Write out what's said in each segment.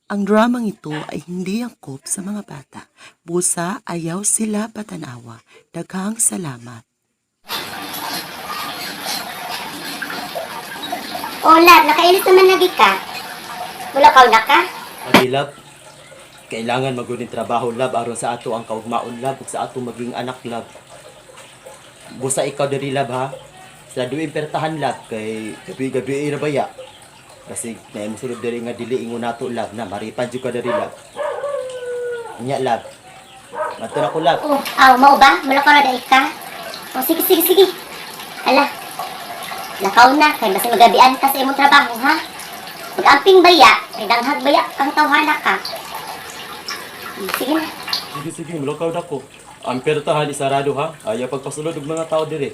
Ang dramang ito ay hindi angkop sa mga bata. Busa, ayaw sila patanawa. Daghang salamat. Oh, love, nakailis naman lagi ka. Wala ka na ka? Adi love, kailangan magunin trabaho love aron sa ato ang kaugmaon love ug sa ato maging anak love. Busa ikaw diri love ha. Sa duin pertahan love kay gabi-gabi ra baya. Kasi na mo sulod diri nga dili ingon nato love na maripan jud ka diri love. Nya love. Mato na ko love. Oh, aw, mao ba? Wala ka na dai ka? Oh, sige, sige, sige. Ala, lakaw na. Kay basta magabian ka sa imong trabaho, ha? Mag-amping baya, kay danghag baya, kang tawhana ka. Sige na. Sige sige, mulakaw na ko. Ang pertahan isarado ha. Ayaw pagpasulod og mga tao diri.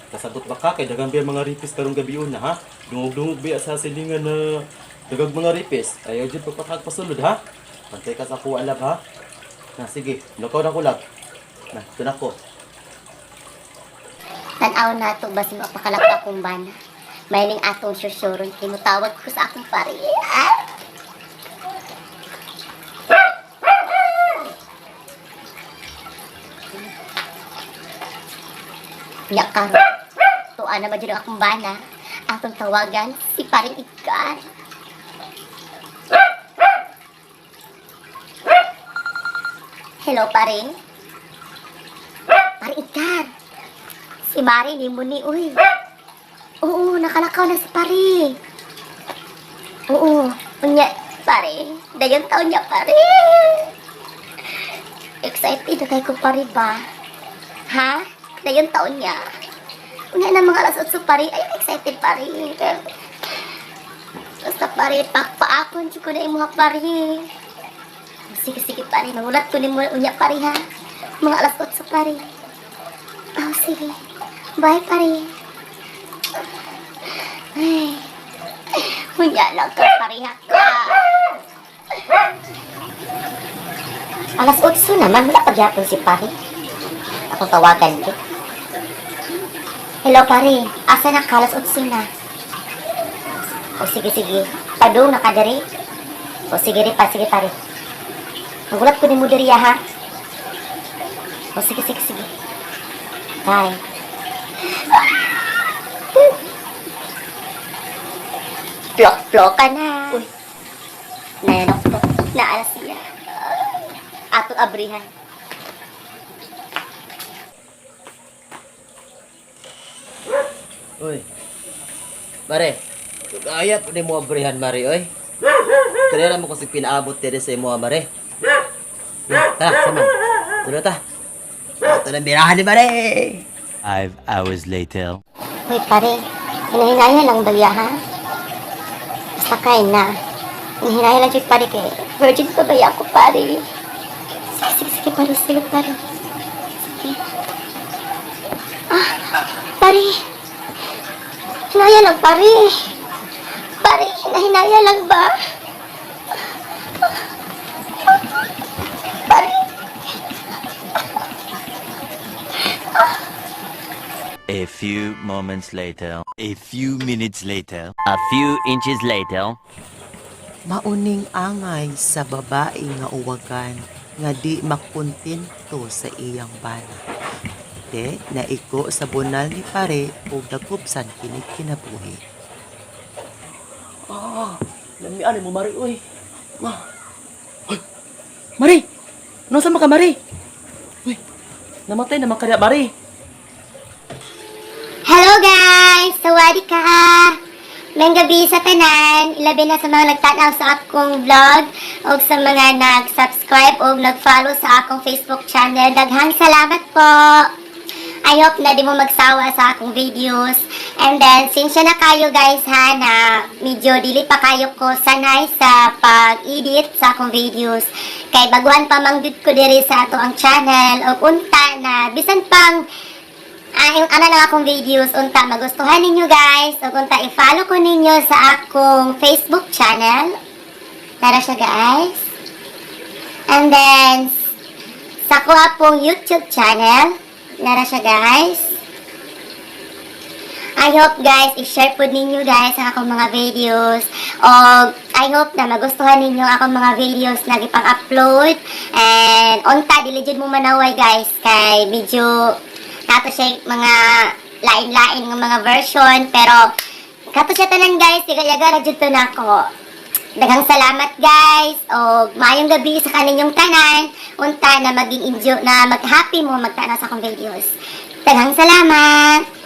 Kasabot ba ka kay daghang biya mga ripis karong gabi una ha? Dungog-dungog biya sa silingan na daghang mga ripis. Ayaw jud pagpatag pasulod ha. Pantay ka sa kuha lab ha. Na sige, mulakaw na ko lab. Na, ito na ko. Tanaw na to, basta mapakalap akong bana. Mahiling atong susuron, kay mutawag ko sa akong pare. Ah! Nya karon. Tuan na ba dyan ang akong bana? Atong tawagan si paring Edgar. Hello, paring. Paring Edgar. Si Mari ni mo ni, uy. Oo, nakalakaw na si pare. Oo, unya, pare. Dayon taon niya, pare. Excited na kay ko, pare ba? Ha? Dayon taon niya. Unya na mga alas 8, pare. Ay, excited, pare. Basta, pare, pakpaakon ko na imuha, pare. Sige, sige, pare. Mangulat ko ni mo, unya, pare, ha? Mga alas 8, pare. Oh, sige. Bye, pare. Ay. Hunya lang ka, pareha ka. Alas 8 naman, wala pa gyapon si pare. Akong tawagan ko. Hello, pare. Asa na ka? Alas 8 na. O sige, sige. Padung na ka diri. O sige rin pa, sige pare. Magulat ko ni mo diri, ah, ha. O sige, sige, sige. Bye. Plok-plok ka na. Uy. Nayanok to. Naalas siya. Atong abrihan. Uy. Mare, kaya po mo abrihan mare oy. Kaya mo kasi pinaabot diri sa imo mare. Ta, sama. Tulo ta. Ito na birahan ni mare. 5 hours later. Uy, pare. Hinahinaya lang ba ha? Basta kain na. Hinahinaya lang siya, pare, kay virgin pa ba ako, pare? Sige, sige, sige, pare. Sige, pare. Sige. Ah, pare. Hinaya lang, pare. Pare, hinahinaya lang ba? Pare. A few moments later. A few minutes later. A few inches later. Mauning angay sa babae nga uwagan nga di makontento sa iyang bana. Te, naigo sa bunal ni pare ug dagupsan kini kinabuhi. Ah, lamian mo mare oy. Ma. Hoy. Mare. Ano sa maka mare? Uy. Namatay naman kaya mare. Hello guys! Sawadi ka! May gabi sa tanan, ilabi na sa mga nagtanaw sa akong vlog o sa mga nag-subscribe o nag-follow sa akong Facebook channel. Daghang salamat po! I hope na di mo magsawa sa akong videos. And then, sinsya na kayo guys ha, na medyo dili pa kayo ko sanay sa pag-edit sa akong videos. Kay baguhan pa man gyud ko diri sa ato ang channel o unta na bisan pang yung ano lang akong videos unta magustuhan ninyo guys ug unta i-follow ko ninyo sa akong Facebook channel. Tara siya guys. And then sa kuha pong YouTube channel. Nara siya guys. I hope guys i-share po ninyo guys ang akong mga videos. O I hope na magustuhan ninyo akong mga videos na gipang-upload. And unta dili jud mo manaway, guys, kay medyo nato siya mga lain-lain nga mga version, pero kato siya tanan, guys, tigayaga ra jud to nako. Daghang salamat, guys, og maayong gabi sa kaninyong tanan. Unta na maging enjoy na mag-happy mo magtanaw sa akong videos. Daghang salamat.